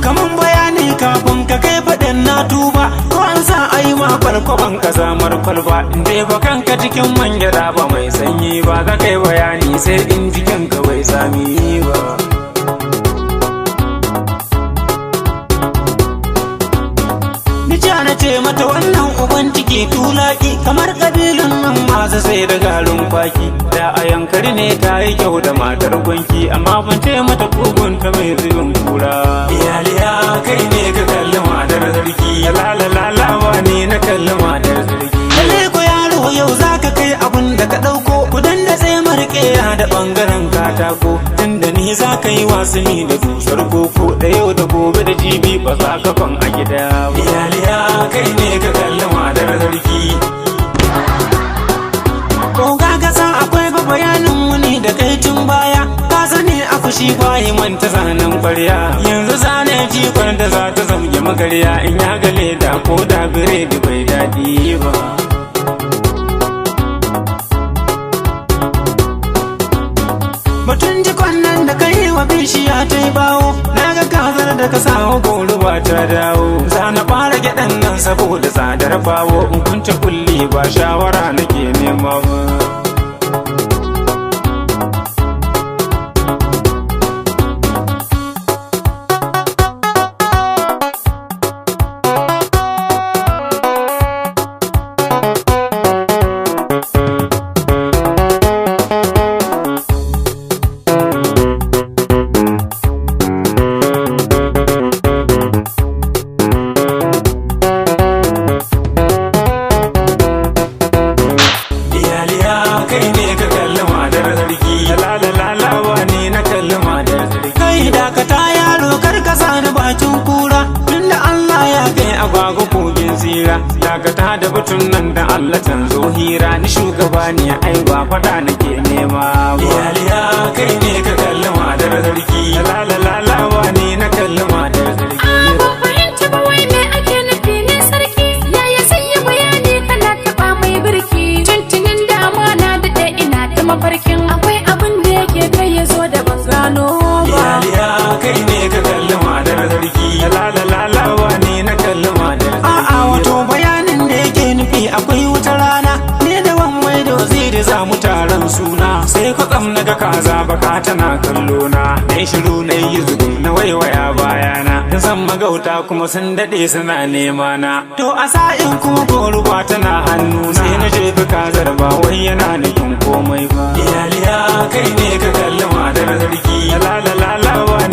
Kaman bayani kafin ka kai faɗin na tuba. Ko an sa a yi ma kwalkwaban ka zamar kwalba. In dai ba kanka cikin man gyaɗa ba mai sanyi ba, za kai bayani sai in jikinka bai sami ba. Ni ja na ce mata wannan uban ciki tulaki, kamar kabilun nan masu sai da garin kwaki. Da a yankari ne ta yi kyau da matar gwanki, amma ban ce mata kugunta mai zubin kura. Iyaliya kai ne ka kalli matar sarki, la ne na kalli matar sarki. Lalle ko yaro yau zaka kai abun da ka ɗauko, kudan da sai marƙeya da ɓangaren katako. Tunda ni za ka yi wasuni da dusar koko, da yau da gobe da jibi ba za ka kwan a gida ba. Iyaliya kai ne ka kalli matar sarki. Ko ka san akwai ba bayanin wuni da kai tun baya. Ka sani a fushi bayi manta zanen kwarya. Yanzu zane jikon da za ta zauge magarya, in ya ga leda ko da biredi bai daɗi ba. Batun jikon nan da kai wa bishiya ta yi bawo, na ga kazar da ka samu goro ba ta dawo. Za na fara gyaɗan nan saboda tsadar bawo, in kunce kulli ba shawara nake nema ba. Iyaliya kai ne ka kalli matar sarki, la ne na kalli matar sarki. Kai dakata yaro kar ka sani bakin kura, tunda Allah ya kai agwagwa kogin tsira. Dakata da batun nan da Allah canzo hira, ni shugaba ne ai ba faɗa nake nema ba. Iyaliya kai ne ka kalli matar sarki, la ne na kalli matar sarki. Ban fahimci ba wai me ake nufi ne sarki. Yaya zai yi bayani kana taɓa mai birki? Tuntunin dama na daɗe ina ta mafarkin akwai abin da yake kai ya zo da ban gano ba. Iyaliya kai ne ka kalli matar sarki, la ne na kalli matar sarki. A'a wato bayanin da yake nufi akwai wata rana, ni da wan mai da waziri za mu taron suna. Sai kwatsam na ga kaza baka tana kallo na, na yi shiru na yi zugun na waiwaya bayana. Na san magauta kuma sun daɗe suna nema na. To a sa'in kuma goruba tana hannu, sai na jefi kazar ba wai yana nufin komai ba. Iyaliya kai ne ka kalli matar sarki, la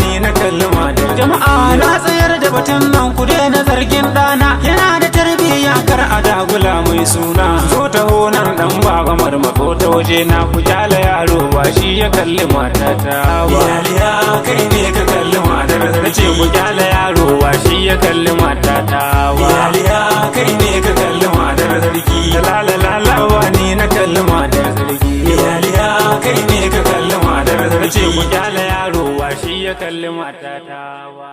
ne na kalli matar. Jama'a na tsayar da batun nan ku daina zargin ɗana, yana da tarbiyya kar a dagula mai suna. Zo taho nan dan baba marmako ta waje na, ku kyale yaro ba shi ya kalli matata ba. Iyaliya kai ne ka kalli matar sarki, ce ku kyale yaro ba shi ya kalli matata ba. Iyaliya kai ne ka kalli matar sarki, la ne na kalli matar sarki. Iyaliya kai ne ka kalli matar sarki, ce ku kyale yaro ba shi ya kalli matata ba.